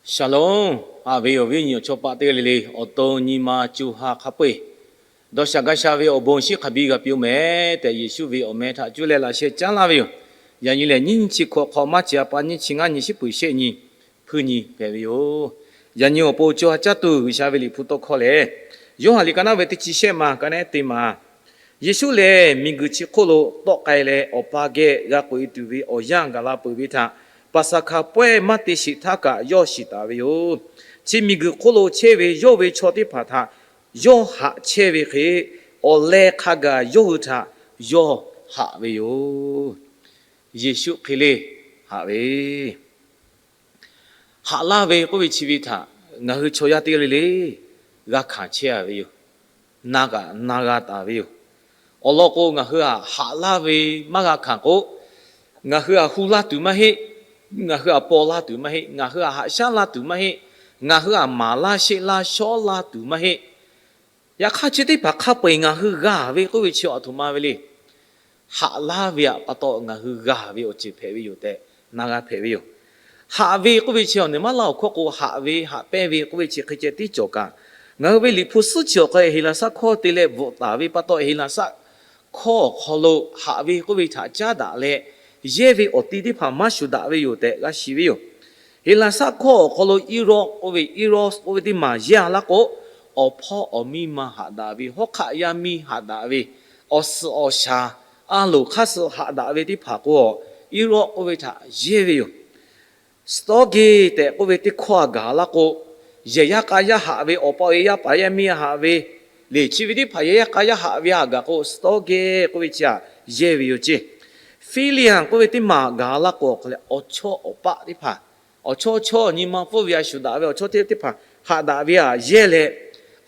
Shalom. Haꞈ ve awˬ viˉ awˬ nyi awˬ chawˇ paˆ teˇ g'aˇ le le, awˬ to nyi ma co ha hk'a peu-eˬ dawˇ sha gaˇ sha ve awˬ bon shinˉ hk'a biˇ g'a piˇ-oˆ meh tehꞈ, Yeˍsuˆ ve awˬ meh htaꞈ cuˇ leh laꞈ sheh caˉ laˇ ve yoˬ. Yaꞈ nyi lehˬ, nyiˇ nyi chi hkawꞈ hk'awꞈ maˇ ciˍ a pa nyiˇ chi ngaˇ nyi shiˉ puiˍ shehˆ nyi hpuiˇ nyi hpehꞈ ve yoˬ. Yaꞈ nyi awˬ pon co ha caˇ tuˬ G'uiˬsha ve Liꞈ hpu tawˇ hkawˇ lehˬ, Yoˇhanˬ liꞈ ka naˉ ve teˇ chi shehˆ ma ka nehˉ te ma. Yeˍsuˆ lehˬ, miˬguiˬ chi hk'oˆ lo tawˆ k'ai leh, Awˬ pa geh g'a k'oꞈ-e tuˬ ve awˬ yanˇ gaˬ la peuˬ ve htaꞈ, Paˍsaˍhkaˍ pawehˇ maˇ te sheˍ htaˇ kaꞈ yawˇ shiˍ taˍ ve yoˬ. Chi miˬguiˬ hk'oˆ lo chehˇ ve yawˇ ve chaw teˇ hpaˍ htaꞈ yawˇ haꞈ chehˇ ve hk'e, awˬ leh hk'a gaˬ yawˇ hui htaꞈ yawˇ haꞈ ve yoˬ. Yeˍsuˆ hk'e le haꞈ ve, haꞈ laˇ ve k'oˆ ve chi ve htaꞈ ngaˬ hui chaw yaˇ teˇ g'aˇ le le g'a hkanˍ chehˇ-a ve yoˬ. Na kaꞈ na g'a taˍ ve yoˬ. Awˬ lawn k'o, ngaˬ hui-aˬ haꞈ laˇ ve maˇ g'a hkanˍ k'o, ngaˬ hui-aˬ hu laˇ tuˬ maˇ heˆ. Ngaˬ hui-aˬ paw laˇ tuˬ maˇ heˆ. Ngaˬ hui-aˬ haꞈ shaˉ laˇ tuˬ maˇ heˆ. Ngaˬ hui-aˬ maˍ laˇ sheˆ laˇ shawˉ laˇ tuˬ maˇ heˆ. Yaꞈ hk'aˇ, chi teˇ hpaˍ hk'a peu-eˬ ngaˬ hui g'a ve k'oˆ ve chi a htoꞈ ma ve le. Haꞈ laˇ ve htaꞈ pa taw ngaˬ hui g'a ve awˬ ceuˬ hpehꞈ ve yoˬ tehꞈ na g'a hpehꞈ ve yoˬ. Haꞈ ve k'oˆ ve chi awˬ naˬ maˇ laˇ awˬ hkawˇ k'o, haꞈ ve haꞈ pehnˇ ve k'oˆ ve chi hk'e ceh tiˉ cawˬ kaꞈ, ngaˬ hui ve Liꞈ hpu suhˉ chi awˬ hk'aw Heˍlaˍsaˆ hkawˇ te leh bvuhꞈ taˍ ve pa taw, Heˍlaˍsaˆ hkawˇ awˬ hk'aw lo haꞈ ve k'oˆ ve htaꞈ caˉ daꞈ leh, yehˇ ve awˬ ti teˇ hpaˍ maˇ shuˍ daꞈ ve yoˬ tehꞈ g'a shiˍ ve yoˬ. Heˍlaˍsaˆ hkawˇ awˬ hk'aw lo eros k'oˆ ve, eros k'oˆ ve teˇ maˬ yehˇ laˇ k'o, awˬ hpawˇ awˬ miˇ ma haꞈ daꞈ ve, hawˉ hk'aˆ yaˇ miˇ haꞈ daꞈ ve, awˬ suhˍ awˬ shaˍ, a loˍ hk'aˇ suh haꞈ daꞈ ve teˇ hpaˍ k'o, eros k'oˆ ve htaꞈ yehˇ ve yoˬ. Storge tehꞈ k'oˆ ve teˇ hkawˇ-aˬ gaˬ laˇ k'o, yehˬ yaˇ k'a yaˇ haꞈ ve, awˬ pa awˬ e yaˇ paˍ yaˇ miˇ haꞈ ve, le chi ve teˇ hpaˍ yehˬ yaˇ k'a yaˇ haꞈ ve-aˬ gaˬ k'o, storge k'oˆ ve chi-aˬ yehˇ ve yoˬ ceˇ. Philia k'oˆ ve teˇ maˬ gaˬ laˇ k'o, awˬ hk'aw leh awˬ chawˇ awˬ paˆ teˇ hpaˍ, awˬ chawˇ chawˇ nyi ma pfuhˇ ve a shuˍ daꞈ ve awˬ chawˇ teˇ teˇ hpaˍ haꞈ daꞈ ve-aˬ yehˇ leh,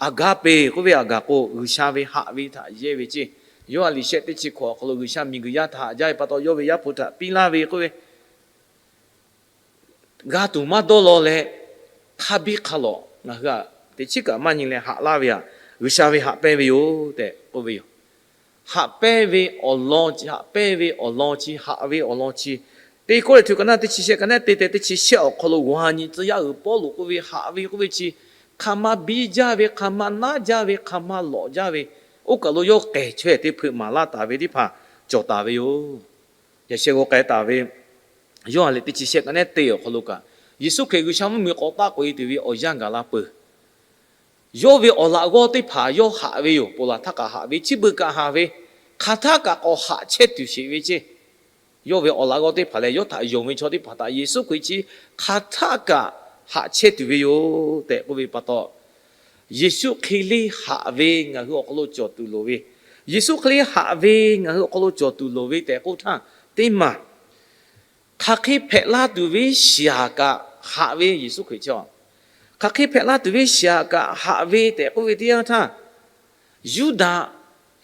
agape k'oˆ ve-aˬ gaˬ k'o, G'uiˬsha ve haꞈ ve htaꞈ yehˇ ve ceˇ. Yawˇ a liꞈ shehˆ teˇ chi hkawꞈ awˬ hk'aw lo G'uiˬsha miˬguiˬ yaˇ htaꞈ haꞈ jaˇ ve pa taw, yawˇ ve Yaˇ hpu htaꞈ piˇ laˇ ve k'oˆ ve, g'a tuˬ maˇ dawˇ law leh, hk'a biˇ hk'a lawꞈ ngaˬ hui-aˬ teꞈ chiˉ kaꞈ maˇ nyi leh haꞈ laˇ ve-aˬ, G'uiˬsha ve haꞈ pehnˇ ve yoˬ tehꞈ k'oˆ ve yoˬ. Haꞈ pehnˇ ve awˬ lawn, haꞈ pehnˇ ve awˬ lawn chi, haꞈ ve awˬ lawn chi, Teˇ Kawˇrenˍhtuˆ ka naˉ teˇ chi shehˆ ka naˉ te tehꞈ teˇ chi shehˆ awˬ hk'aw lo g'aw ha nyi tcuh yaˇ uiˍ Pawˇluꞈ k'oˆ ve, haꞈ ve k'oˆ ve chi hk'a ma biˇ jaˇ ve, hk'a ma naˉ jaˇ ve, hk'a ma lawꞈ jaˇ ve, oˇ kaˬ lo yawˇ k'ehˬ chaweh te hpeuꞈ maˍ laˇ taˍ ve teˇ hpaˍ cawˬ taˍ ve yoˬ. Yaꞈ sheh g'aw k'ai taˍ ve Yoˇhanˬ liꞈ teˇ chi shehˆ ka naˉ te awˬ hk'aw lo kaꞈ, Yeˍsuˆ Hkriꞈ G'uiˬsha mvuhˇmiˬ k'awꞈ taˆ k'oꞈ-e tuˬ ve awˬ yanˇ gaˬ la peuˬ. Yawˇ ve awˬ laꞈ g'awˇ teˇ hpaˍ yawˇ haꞈ ve yoˬ. Ponˬ laˬ htaˇ kaꞈ haꞈ ve, chi beuꞈ kaꞈ haꞈ ve, hk'aˬ htaˆ kaꞈ k'awꞈ haꞈ chehˇ tuˬ sheˍ ve ceˇ. Yawˇ ve awˬ laꞈ g'awˇ teˇ hpaˍ leh yawˇ htaꞈ yonˍ ve chaw teˇ hpaˍ htaꞈ Yeˍsuˆ Hkriꞈ chi hk'aˬ htaˆ kaꞈ haꞈ chehˇ tuˬ ve yoˬ tehꞈ k'oˆ ve pa taw, Yeˍsuˆ hk'e le haꞈ ve ngaˬ hui awˬ hk'aw lo cawˬ tuˬ loˍ ve, Yeˍsuˆ hk'e le haꞈ ve ngaˬ hui awˬ hk'aw lo cawˬ tuˬ loˍ ve tehꞈ k'oˆ htaˇ, teˇ maˬ hk'aˬ hk'e hpehꞈ laˇ tuˬ ve shiˍ-aˬ kaꞈ haꞈ ve Yeˍsuˆ Hkriꞈ chi, hk'aˬ hk'e hpehꞈ laˇ tuˬ ve shiˍ-aˬ kaꞈ haꞈ ve tehꞈ k'oˆ ve teˇ yanˇ htaˇ, Yuˇdaꞈ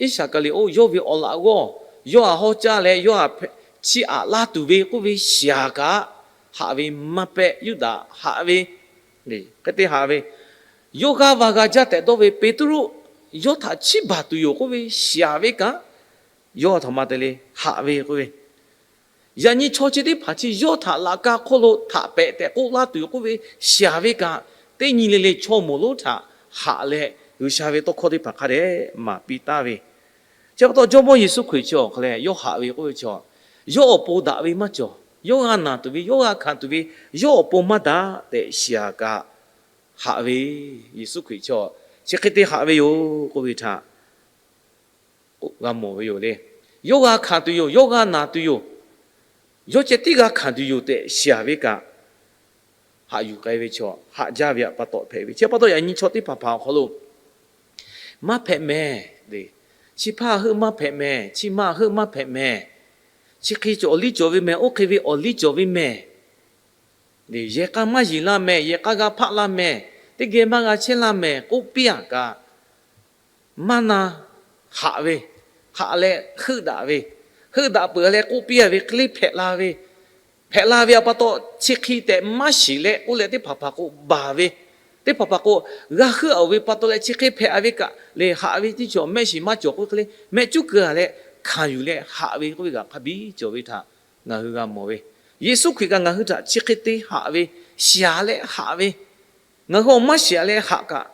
Iˉsaˍkaˍriˍoˆ yawˇ ve awˬ laꞈ g'awˇ, yawˇ htaꞈ hawˉ caˇ leh yawˇ htaꞈ chiˇ aꞈ laˇ tuˬ ve k'oˆ ve shiˍ-aˬ kaꞈ haꞈ ve maˇ pehꞈ. Yuˇdaꞈ haꞈ ve, hk'e te haꞈ ve, yawˇ g'aˇ va g'a jaˇ tehꞈ dawˇ ve Peˍtruˆ yawˇ htaꞈ chiˇ baˬ tuˬ yoˬ k'oˆ ve shiˍ-aˬ ve kaꞈ, yawˇ a htoꞈ ma te le haꞈ ve k'oˆ ve, yaꞈ nyi chaw chi teˇ hpaˍ chi yawˇ htaꞈ laꞈ ka hk'oˆ lo htaꞈ pehꞈ tehꞈ k'oˆ laˇ tuˬ yoˬ k'oˆ ve shiˍ-aˬ ve kaꞈ, teˇ nyi le le chaw moˍ lonˉ htaꞈ haꞈ leh G'uiˬsha ve tawˇ hkawˇ teˇ hpaˍ hk'a dehꞈ maˍ piˇ taˍ ve. Chi pa taw Jawˇmawˇ Yeˍsuˆ Hkriꞈ chi awˬ hk'a leh yawˇ haꞈ ve k'oˆ ve chi, yawˇ awˬ pon daꞈ ve maˇ cawˬ. Yawˇ g'a naˬ tuˬ ve, yawˇ g'a hkanˍ tuˬ ve, yawˇ awˬ pon maˇ daꞈ tehꞈ shiˍ-aˬ kaꞈ haꞈ ve. Yeˍsuˆ Hkriꞈ chi, chi hk'e te haꞈ ve yoˬ k'oˆ ve htaꞈ g'a mawˬ ve yoˬ le. Yawˇ g'a hkanˍ tuˬ yoˬ, yawˇ g'a naˬ tuˬ yoˬ, yawˇ ceh tiˉ g'a hkanˍ tuˬ yoˬ tehꞈ shiˍ-aˬ ve kaꞈ, haꞈ yuˬ k'ai ve chaw, haꞈ jaˇ ve pa taw hpehꞈ ve. Chi pa taw yaꞈ nyi chaw teˇ hpaˍ hpaˍ awˬ hk'aw lo maˇ hpehꞈ mehˍ, chi hpaˇ heuˆ maˇ hpehꞈ mehˍ, chi ma heuˆ maˇ hpehꞈ mehˍ, chi hk'e cawˬ awˬ liˇ cawˬ ve mehˍ, oˇ hk'e ve awˬ liˇ cawˬ ve mehˍ, yehˬ k'a maˇ yeˬ laˇ mehˍ, yehˬ k'a g'a hpaˆ laˇ mehˍ, teˇ geh maˇ g'a chehˇ laˇ mehˍ k'oˆ piˇ-aˬ kaꞈ, maˇ na haꞈ ve, haꞈ leh heuˆ daꞈ ve, heuˆ daꞈ peuˬ leh k'oˆ piˇ-a ve hk'e le hpehꞈ la ve, hpehꞈ la ve pa taw chi hk'e tehꞈ maˇ shiˍ leh k'oˆ leh teˇ hpaˍ hpaˍ k'o baˬ ve, teˇ hpaˍ hpaˍ k'o g'a heuˆ-a ve pa taw leh chi hk'e hpehꞈ-a ve kaꞈ lehˬ haꞈ ve teˇ cawˬ mehˆ shiˍ maˇ cawˬ k'oˆ hk'e le mehˆ cuˉ keu-a leh hkanˍ yuˬ leh haꞈ ve k'oˆ ve kaꞈ hk'a biˇ cawˬ ve htaꞈ ngaˬ hui g'a mawˬ ve. Yeˍsuˆ Hkriꞈ kaꞈ ngaˬ hui htaꞈ chi hk'e te haꞈ ve, shiˍ leh haꞈ ve, ngaˬ hui awˬ maˇ shiˍ leh haꞈ kaꞈ,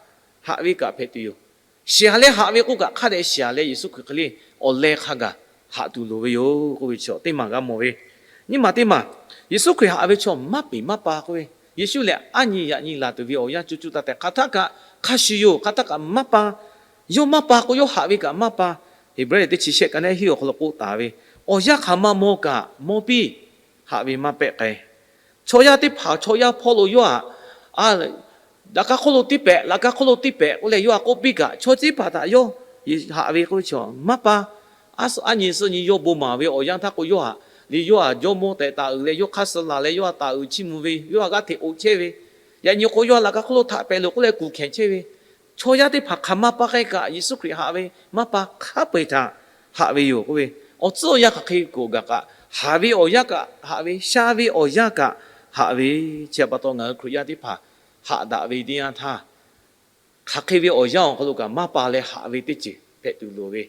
haꞈ ve kaꞈ hpehꞈ tuˬ yoˬ. Shiˍ leh haꞈ ve k'oˆ kaꞈ hk'a dehꞈ shiˍ leh Yeˍsuˆ Hkriꞈ hk'e le awˬ leh hk'a gaˬ haꞈ tuˬ loˍ ve yoˬ k'oˆ ve chi teˇ maˬ g'a mawˬ ve. Nyiˇ maˬ teˇ maˬ, Yeˍsuˆ Hkriꞈ haꞈ ve chaw maˇ peˍ maˇ pa k'oˆ ve, Yeˍsuˆ lehˬ aˉ nyi yaꞈ nyi laˬ tuˬ ve awˬ yanˇ co co taiˍ taiˍ hk'aˬ htaˆ kaꞈ hk'a shuˍ yoˬ, hk'aˬ htaˆ kaꞈ maˇ pa. Yawˇ maˇ pa k'o, yawˇ haꞈ ve kaꞈ maˇ pa. Heˍbrehˇ teˇ chi shehˆ ka neˉ hiˉ awˬ hk'aw lo k'oˆ taˍ ve, awˬ yanˇ hk'aˬ ma mawˬ kaꞈ mawˬ piˇ, haꞈ ve maˇ pehˆ k'ai. Chaw yaˇ teˇ hpaˍ chaw yaˇ hpawˇ lo yawˇ htaꞈ laꞈ ka hk'oˆ lo tiˇ pehꞈ, laꞈ ka hk'oˆ lo tiˇ pehꞈ k'oˆ leh yawˇ htaꞈ k'oˆ piˇ kaꞈ, chaw teˇ hpaˍ htaꞈ yawˇ haꞈ ve k'oˆ ve chaw maˇ pa. Aˉ suhˍ aˉ nyi suhˆ nyi yawˇ bon maˍ ve awˬ yanˇ htaˇ k'o, yawˇ htaꞈ liꞈ yawˇ htaꞈ jawˇmawˇ tehꞈ taˍ uiˍ leh, yawˇ hk'aˇ suh laˬ leh yawˇ htaꞈ taˍ uiˍ chiˇ mvuh ve, yawˇ htaꞈ g'aˇ hteꞈ k'oꞈ chehˇ ve, yaꞈ nyi k'o yawˇ htaꞈ laꞈ ka hk'oˆ lo htaꞈ pehꞈ loˬ k'oˆ leh kuˬ hkehˬ chehˇ ve, chaw yaˇ teˇ hpaˍ hk'aˬ ma pa k'ai kaꞈ, Yeˍsuˆ Hkriꞈ haꞈ ve maˇ pa, hk'a peu-eˬ htaꞈ haꞈ ve yoˬ k'oˆ ve. Awˬ tcuhˉ awˬ yanˇ hk'aˬ hk'e k'oˆ gaˬ kaꞈ, haꞈ ve awˬ yanˇ kaꞈ haꞈ ve, sha ve awˬ yanˇ kaꞈ haꞈ ve, chi pa taw ngaˬ hui Hkriꞈ yaˇ teˇ hpaˍ haꞈ daꞈ ve teˇ yanˇ htaˇ, hk'aˬ hk'e ve awˬ yanˇ awˬ hk'aw lo kaꞈ maˇ pa leh haꞈ ve teˇ ceuˬ hpehꞈ tuˬ loˍ ve.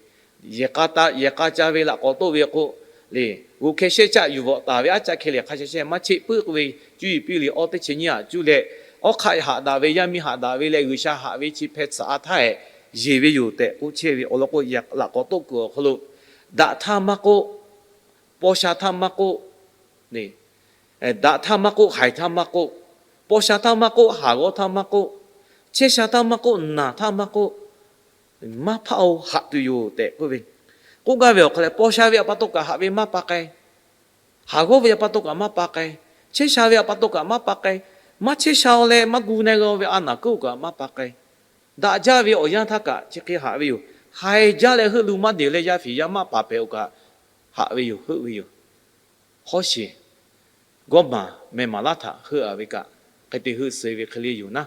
Yehˬ k'a ca ve laꞈ k'awꞈ toˆ ve k'o, le, g'oꞈ hkeh shehˇ caˆ yuˬ vawꞈ taˍ ve aˉ caˆ hkeh lehˬ hk'a sha shehˇ maˇ cheˆ puiˉ k'oˆ ve, cuˇ yiˍ piˇ liꞈ awˇ teˇ chi nyiˇ aꞈ cuˇ leh, awˉ hk'aˆ haꞈ daꞈ ve, yaˇ miˇ haꞈ daꞈ ve leh G'uiˬsha haꞈ ve chi hpeh tsuhꞈ a htaˇ eh yeˬ ve yoˬ tehꞈ k'oˆ chehˇ ve awˬ lawn k'o, laꞈ k'awꞈ toˆ kuiˬ awˬ hk'aw lo daꞈ htaˇ maˇ k'oˆ, paw sha htaˇ maˇ k'oˆ, daꞈ htaˇ maˇ k'oˆ, haiˬ htaˇ maˇ k'oˆ, paw sha htaˇ maˇ k'oˆ, haˍ g'awˇ htaˇ maˇ k'oˆ, chehˇ sha htaˇ maˇ k'oˆ, naˬ htaˇ maˇ k'oˆ, maˇ hpaˆ-oˬ, haꞈ tuˬ yoˬ tehꞈ k'oˆ ve. K'oˆ gaˇ ve awˬ hk'aw leh, paw sha ve awˬ pa taw kaꞈ haꞈ ve maˇ pa k'ai. Haˍ g'awˇ ve awˬ pa taw kaꞈ maˇ pa k'ai. Chehˇ sha ve awˬ pa taw kaꞈ maˇ pa k'ai. Maˇ chehˇ sha-o leh maˇ gu na g'a ve a naˬ kuiˉ-oˬ kaꞈ maˇ pa k'ai. Daꞈ jaˇ ve awˬ yanˇ htaˇ kaꞈ chi hk'e haꞈ ve yoˬ. Haiˬ jaˇ leh heuˆ lu maˇ deˬ leh yaˇ fiˍ yaˇ maˇ paˍ pehˍ-oˬ kaꞈ haꞈ ve yoˬ, heuˆ ve yoˬ. Hk'awˇ sheˍ gawˇ maˬ meh maˍ laˇ htaꞈ heuˆ a ve kaꞈ, hk'e te heuˆ suh ve hk'e le yoˬ naˉ.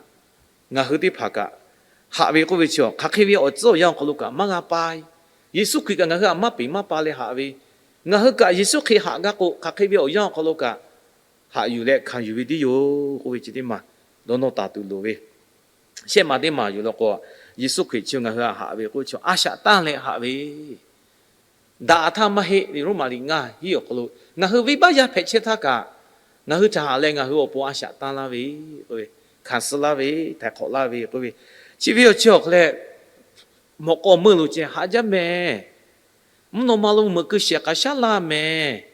Ngaˬ hui teˇ hpaˍ kaꞈ haꞈ ve k'oˆ ve chi hk'aˬ hk'e ve awˬ tcuhˉ awˬ yanˇ awˬ hk'aw lo kaꞈ maˇ g'a pa. Yeˍsuˆ Hkriꞈ kaꞈ ngaˬ hui htaꞈ maˇ peˍ maˇ pa leh haꞈ ve, ngaˬ hui kaꞈ Yeˍsuˆ Hkriꞈ haꞈ gaˇ k'o, hk'aˬ hk'e ve awˬ yanˇ awˬ hk'aw lo kaꞈ haꞈ yuˬ leh hkanˍ yuˬ ve tiˉ yoˬ k'oˆ ve chi teˇ maˬ dawˇ nawˇ taˍ tuˬ loˍ ve. Shehˆ maˬ teˇ maˬ yuˬ law k'o, Yeˍsuˆ Hkriꞈ chi ngaˬ hui htaꞈ haꞈ ve k'oˆ ve chi a shaꞈ tanˇ leh haꞈ ve, daꞈ htaˇ maˇ heˆ ve Roˉmaꞈ liꞈ ngaˇ hiˉ awˬ hk'aw lo, ngaˬ hui venˇbaˆ yaˇ hpehꞈ chehˇ htaˇ kaꞈ, ngaˬ hui htaꞈ haꞈ leh ngaˬ hui awˬ pon a shaꞈ tanˇ laˇ ve k'oˆ ve, hkanˍ suh laˇ ve, htaiˍ hk'awꞈ laˇ ve k'oˆ ve, chi ve awˬ chi awˬ hk'aw leh mawꞈ k'aw meuˇ lo ceh haꞈ jaˇ mehˍ. Mvuhˇ naw ma lo meuꞈ keu shehˍ k'aꞈ shaˉ laˇ mehˍ.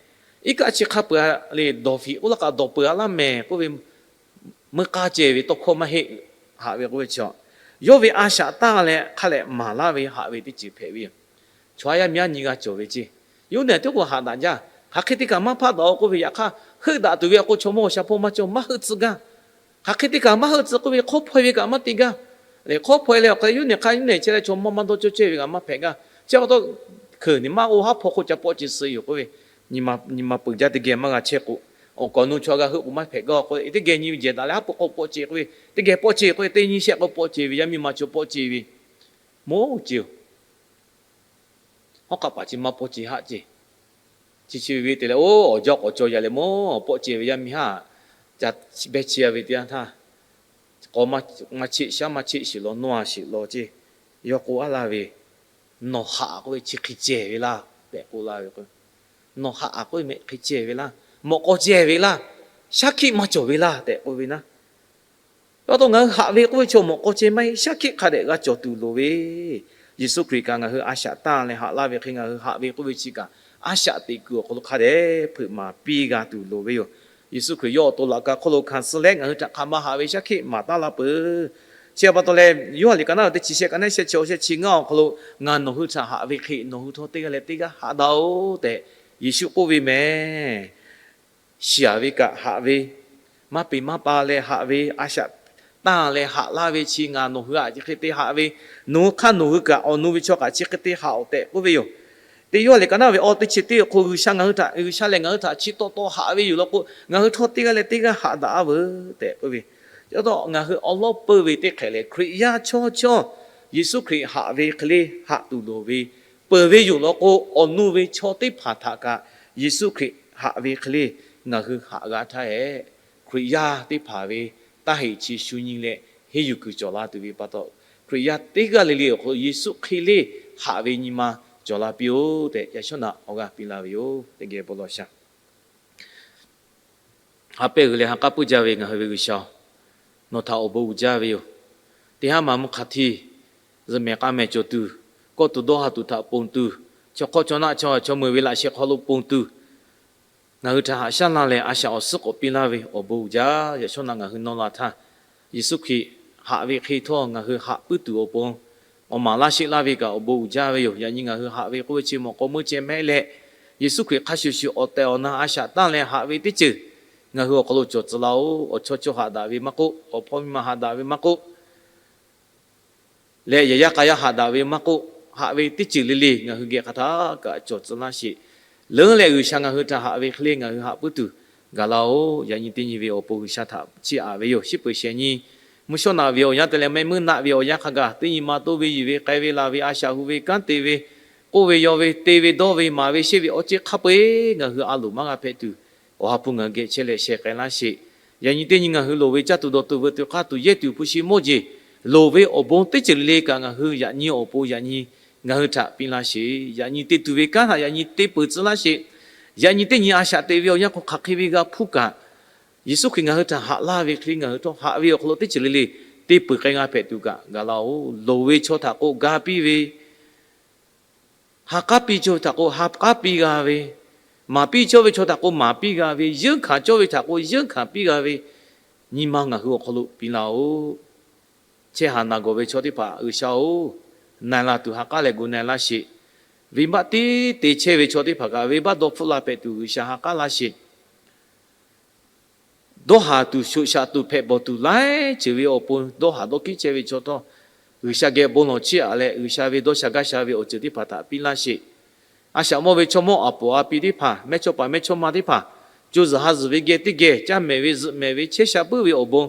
Iˉ kaˆ chi hk'a peuˬ a le, dawˬ fiˍ k'oˆ laˇ kaꞈ dawˬ peuˬ a laˇ mehˍ k'oˆ ve, meuˇ k'aˇ ceh ve tawˇ hkawˇ maˇ heˆ. Haꞈ ve k'oˆ ve chi, yawˇ ve a shaꞈ tanˇ leh hk'a leh maˍ laˇ ve haꞈ ve teˇ ceuˬ hpehꞈ ve yoˬ. Chaw yaˇ miˇ aˉ nyi g'a cawˬ ve ceˇ. Yawˇ hui teˇ k'o haꞈ daꞈ jaˇ. Hk'aˬ hk'e te kaꞈ maˇ hpaˆ daꞈ-o k'oˆ ve, yaꞈ hk'aˇ heuˆ daꞈ tuˬ ve a k'o chaw mawˇ awˬ sha hpawˇ maˇ cawˇ maˇ heuˆ tcuh gaˇ. Hk'aˬ hk'e te kaꞈ maˇ heuˆ tcuh k'oˆ ve, hk'awˇ hpaw-e ve kaꞈ maˇ te gaˇ. Leh hk'awˇ hpaw-e leh awˬ hk'aw leh yawˇ hui hk'a yawˇ hui chehˇ leh chaw mawˇ maˇ dawˇ cawˇ cehˇ ve kaꞈ maˇ hpehꞈ gaˇ. Chi pa taw hkeuꞈ neˬ maˇ g'o haˉ hpaw hk'oˆ ca pawˆ ce suh yoˬ k'oˆ ve, nyi ma peuˬ jaˇ teˇ geh maˇ g'a chehˇ k'o, awˬ kawꞈ nu chaw g'a heuˆ k'o maˇ hpehꞈ gaˇ k'o, teˇ geh nyi ve jehˬ daꞈ leh haˉ pui k'awꞈ pawˆ ce k'oˆ ve, teˇ geh pawˆ ce k'oˆ ve, teˇ nyi shehˆ k'awꞈ pawˆ ce ve, yaˇ miˇ ma chaw pawˆ ce ve, mawˇ ce-oˬ. Hawˉ hk'aˆ paˍ chi maˇ pawˆ ce haˆ ce. Chi chi ve te leh, oˇ awˬ jaˇ k'awꞈ caw yaꞈ leh mawˇ pawˆ ce ve yaˇ miˇ haˉ, ca behˇ chehˇ a ve teˇ yanˇ htaˇ, k'awꞈ maˇ cheˆ shaˉ maˇ cheˆ shiˍ law nawˇ a shiˍ law ceˇ. Yawˇ k'oˆ a laˇ ve, nawˬ haꞈ k'oˆ ve chi hk'e ceh ve laˇ tehꞈ k'oˆ laˇ ve k'o, nawˬ haꞈ k'oˆ ve mehˆ hk'e ceh ve laˇ, mawꞈ k'aw ceh ve laˇ, shaˉ hkiˆ maˇ cawˬ ve laˇ tehꞈ k'oˆ ve naˉ. Yawˇ taw ngaˬ hui haꞈ ve k'oˆ ve chaw mawꞈ k'aw ceh maˇ heˆ, shaˉ hkiˆ hk'a dehꞈ g'a cawˬ tuˬ loˍ ve. Yeˍsuˆ Hkriꞈ kaꞈ ngaˬ hui a shaꞈ tanˇ leh haꞈ laˇ ve hk'e, ngaˬ hui haꞈ ve k'oˆ ve chi kaꞈ a shaꞈ teꞈ kuiˬ awˬ hk'aw lo hk'a dehꞈ hpeuꞈ maˍ piˇ g'a tuˬ loˍ ve yoˬ. Yeˍsuˆ Hkriꞈ yawˇ awˬ to laꞈ ka hk'oˆ lo hkanˍ suh leh ngaˬ hui htaꞈ hk'aˬ ma haꞈ ve shaˉ hkiˆ maˍ taˉ laˇ peuˬ. Chi pa taw leh, Yoˇhanˬ liꞈ ka naˉ teˇ chi shehˆ ka neˉ shehˆ chi awˬ shehˆ chi ngaˇ awˬ hk'aw lo, ngaˬ nawˬ hui htaꞈ haꞈ ve hk'e nawˬ hui htawˇ teˇ g'aˇ leh teˇ g'aˇ haꞈ daꞈ-oˬ tehꞈ Yeˍsuˆ k'oˆ ve mehˍ. Shiˍ ve kaꞈ haꞈ ve, maˇ peˍ maˇ pa leh haꞈ ve, a shaꞈ tanˇ leh haꞈ laˇ ve chi ngaˬ nawˬ hui htaꞈ chi hk'e te haꞈ ve, nawˬ hui hk'aˇ nawˬ hui kaꞈ awˬ nu ve chaw kaꞈ chi hk'e te haꞈ-oˬ tehꞈ k'oˆ ve yoˬ. Teˇ Yoˇhanˬ liꞈ ka naˉ ve awˬ teˇ chi teˇ awˬ hk'aw lo G'uiˬsha ngaˬ hui htaꞈ, G'uiˬsha lehˬ ngaˬ hui htaꞈ chi taw taw haꞈ ve yoˬ law k'o, ngaˬ hui htawˇ teˇ g'aˇ leh teˇ g'aˇ haꞈ daꞈ-a veuˬ tehꞈ k'oˆ ve. Chi pa taw ngaˬ hui awˬ lawˉ peuˇ ve teˇ hk'ehꞈ lehˬ, Hkriꞈ yaˇ chaw chaw Yeˍsuˆ Hkriꞈ haꞈ ve hk'e le haꞈ tuˬ loˍ ve, peuˬ ve yoˬ law k'o, awˬ nu ve chaw teˇ hpaˍ htaꞈ kaꞈ Yeˍsuˆ Hkriꞈ haꞈ ve hk'e le ngaˬ hui haꞈ g'a htaˇ hehꞈ, Hkriꞈ yaˇ teˇ hpaˍ ve taˇ heꞈ chi shu nyi leh henˇ yuˬ kuiˬ cawˬ la tuˬ ve pa taw, Hkriꞈ yaˇ teˇ g'aˇ le le awˬ hk'aw lo Yeˍsuˆ hk'e le haꞈ ve nyi ma cawˬ la piˇ-oˆ tehꞈ, yaꞈ shawˉ naꞈ awˬ g'aˇ piˇ laˇ ve yoˬ. Teˇ geh bon lawˬ shaˍ. Ha pehˇ g'uiˬ leh ha k'aˉ puiˉ jaˇ ve ngaˬ hui ve G'uiˬsha-oˬ, nawˬ htaꞈ awˬ bon uiˍ jaˇ ve yoˬ. Teˇ haˉ maˬ mvuhˇ hk'aˬ htiˇ, zuhꞈ mehˍ k'a mehˍ cawˬ tuˬ, kawˇ tuˬ dawˇ ha tuˬ htaꞈ ponˬ tuˬ, chaw hk'awˇ chaw naˆ chaw ha chaw meuˬ ve laꞈ sheh hk'aw lo ponˬ tuˬ, ngaˬ hui htaꞈ haꞈ shaˉ laˇ leh a shaꞈ awˬ suhˉ k'awꞈ piˇ laˇ ve awˬ bon uiˍ jaˇ. Yaꞈ shawˉ naꞈ ngaˬ hui nawˇ la htaˇ, Yeˍsuˆ Hkriꞈ haꞈ ve hk'e htawˇ ngaˬ hui haꞈ puiˉ tuˬ awˬ pon awˬ maˍ laˇ sheˆ laˇ ve kaꞈ awˬ bon uiˍ jaˇ ve yoˬ. Yaꞈ nyi ngaˬ hui haꞈ ve k'oˆ ve chi mawˬ k'aw meuˇ ceh mehˆ leh, Yeˍsuˆ Hkriꞈ hk'a shuˍ shuˍ awˬ tehˬ awˬ na a shaꞈ tanˇ leh haꞈ ve teˇ ceuˬ ngaˬ hui awˬ hk'aw lo cawˬ tcuh laˇ-oˆ. Awˬ chawˇ chawˇ haꞈ daꞈ ve maˇ k'oˆ, awˬ hpawˇ miˇ ma haꞈ daꞈ ve maˇ k'oˆ, leh yehˬ yaˇ k'a yaˇ haꞈ daꞈ ve maˇ k'oˆ, haꞈ ve teˇ ceuˬ le le ngaˬ hui geh hk'aˬ htaˇ kaꞈ cawˬ tcuh laˇ sheˍ. Leuˉ leh G'uiˬsha ngaˬ hui htaꞈ haꞈ ve hk'e le ngaˬ hui haꞈ puiˉ tuˬ gaˬ laˇ-oˆ. Yaꞈ nyi teˇ nyi ve awˬ pon G'uiˬsha htaꞈ chiˇ aꞈ ve yoˬ. Shiˉ peuˬ shehˍ nyi mvuhˇ shawˉ naꞈ ve awˬ yanˇ te leh mehˆ meuˇ naˆ ve awˬ yanˇ hk'a gaˬ, teˇ nyi ma toˇ ve, yuˬ ve, k'ai ve, laˬ ve, a shaꞈ hu ve, kanˉ te ve, k'oˆ ve, yaw ve, te ve, dawˇ ve, maˍ ve, sheˆ ve, awˬ ceuˬ hk'a peu-eˬ ngaˬ hui a loˍ maˇ g'a hpehꞈ tuˬ, Awˬ ha hpu ngaˬ hui geh chehˇ leh sheh k'ai laˇ sheˍ. Yaꞈ nyi teˇ nyi ngaˬ hui loˍ ve caˇ tuˬ dawˬ tuˬ veuꞈ tuˬ k'aˇ tuˬ yehˇ tuˬ hpu shi mawˇ jeˬ, loˍ ve awˬ bon teˇ ceuˬ le le kaꞈ ngaˬ hui yaꞈ nyi awˬ pon yaꞈ nyi ngaˬ hui htaꞈ piˇ laˇ sheˍ. Yaꞈ nyi te tuˬ ve kanˉ htaꞈ yaꞈ nyi te peuˬ tcuh laˇ sheˍ. Yaꞈ nyi teˇ nyi a shaꞈ teꞈ ve awˬ yanˇ hk'aw hk'aˬ hk'e ve g'a hpuˇ kaꞈ, Yeˍsuˆ Hkriꞈ ngaˬ hui htaꞈ haꞈ laˇ ve hk'e le ngaˬ hui htawˇ haꞈ ve awˬ hk'aw lo teˇ ceuˬ le le te peuˬ k'ai g'a hpehꞈ tuˬ kaꞈ gaˬ laˇ-oˆ. Loˍ ve chaw htaꞈ k'o ga piˇ ve, ha k'aˉ piˇ chaw ve htaꞈ k'o ha k'aˉ piˇ g'a ve, maˍ piˇ cawˇ ve chaw htaꞈ k'o maˍ piˇ g'a ve, yeunˇ hkanˍ cawˇ ve htaꞈ k'o yeunˇ hkanˍ piˇ g'a ve, nyi ma ngaˬ hui awˬ hk'aw lo piˇ laˇ-oˆ. Chehˇ haˍ naˬ gawˬ ve chaw teˇ hpaˍ G'uiˬsha-oˬ, na e la tuˬ ha k'aˉ leh gu na e laˇ sheˍ. Venˇbaˆ teˇ te chehˇ ve chaw teˇ hpaˍ kaꞈ venˇbaˆ dawˇ hpfuhˆ la hpehꞈ tuˬ G'uiˬsha ha k'aˉ laˇ sheˍ. Dawˇ haˍ tuˬ shoꞈ shaꞈ tuˬ hpehꞈ bawˬ tuˬ laiˉ ceuˬ ve awˬ pon dawˇ haˍ dawˇ hkiˉ chehˇ ve chaw htawˇ, G'uiˬsha geh bon lawˬ chiˇ aꞈ leh G'uiˬsha ve dawˇ sha gaˇ sha ve awˬ ceuˬ teˇ hpaˍ htaꞈ piˇ laˇ sheˍ. A shaꞈ mawˇ ve chaw mawˇ aˬ poˍ a pi teˇ hpaˍ, mehˇchawˇ paˍ mehˇchawˇma teˇ hpaˍ, co zuhˬ ha zuhˬ ve geh teˇ geh caˇ mehˍ ve zuhꞈ mehˍ ve chehˇ sha puiˉ ve awˬ bon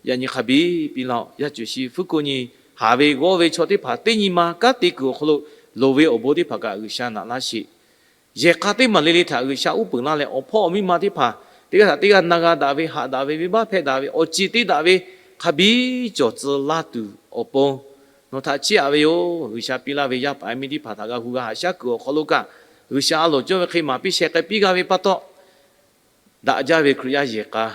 yaꞈ nyi hk'a biˇ piˇ laˇ-oˆ. Yaˇ cuˬ shi fuˉ ko nyi haˍ ve g'awˇ ve chaw teˇ hpaˍ teˇ nyi ma kanˉ te kuiˬ awˬ hk'aw lo loˍ ve awˬ bon teˇ hpaˍ kaꞈ G'uiˬsha naꞈ laˇ sheˍ. Yehˬ k'a teˇ maˬ le le htaꞈ G'uiˬsha uˉ peunˍ laˇ leh, awˬ hpawˇ awˬ miˇ ma teˇ hpaˍ teˇ g'aˇ htaꞈ teˇ g'aˇ na g'a daꞈ ve, haꞈ daꞈ ve, venˇbaˆ hpehˇ daꞈ ve, awˬ ceˬ te daꞈ ve, hk'a biˇ cawˬ tcuh laˇ tuˬ awˬ pon nawˬ htaꞈ chiˇ aꞈ ve yoˬ. G'uiˬsha piˇ laˇ ve yaˇ paˍ yaˇ miˇ teˇ hpaˍ htaꞈ g'a hu g'a haꞈ shaˉ kuiˬ awˬ hk'aw lo kaꞈ, G'uiˬsha a loˍ cawˇ ve hk'e maˍ piˇ sheh k'ai piˇ g'a ve pa taw, daꞈ jaˇ ve Hkriꞈ yaˇ yehˬ k'a,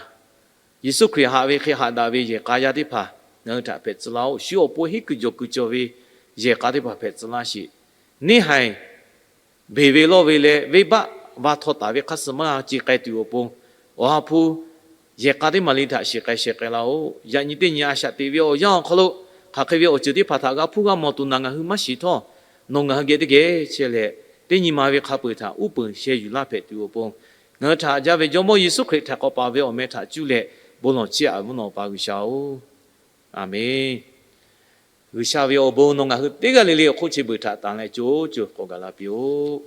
Yeˍsuˆ Hkriꞈ haꞈ ve hk'e haꞈ daꞈ ve yehˬ k'a yaˇ teˇ hpaˍ ngaˬ hui htaꞈ hpehꞈ tcuh laˇ-oˆ. Shu awˬ pon henˉ kuiˬ jawˬ kuiˬ cawˬ ve yehˬ k'a teˇ hpaˍ hpehꞈ tcuh laˇ sheˍ. Neˇ haiˬ beˬ ve lawˇ ve leh venˇbaˆ va htaw taˍ ve hk'a suh maˇ g'a ce k'ai tuˬ awˬ pon, Awˬ ha hpu yehˬ k'a teˇ maˬ le htaꞈ shiˍ k'ai sheh k'ai laˇ-oˆ. Yaꞈ nyi teˇ nyi a shaꞈ teꞈ ve awˬ yanˇ awˬ hk'aw lo hk'aˬ hk'e ve awˬ ceuˬ teˇ hpaˍ htaꞈ g'a hpuˇ g'a mawˬ tuˬ naˬ ngaˬ hui maˇ shiˍ htawˇ, nawˬ ngaˬ hui geh teˇ geh chehˇ leh, teˇ nyi ma ve hk'a peu-eˬ htaꞈ uˉ peunˍ sheh yuˬ laˇ hpehꞈ tuˬ awˬ pon, ngaˬ hui htaꞈ haꞈ jaˇ ve Jawˇmawˇ Yeˍsuˆ Hkriꞈ htaꞈ k'awꞈ paˍ ve awˬ meh htaꞈ cuˇ leh bon lawˬ chiˇ aꞈ ve mvuhˇ naw Awˬ pa G'uiˬsha-oˬ, Aˍmenˇ. G'uiˬsha ve awˬ bon nawˬ ngaˬ hui teˇ g'aˇ le le awˬ hk'oˆ chi beuꞈ htaꞈ tanˍ leh co co k'awꞈ gaˬ la piˇ-oˆ.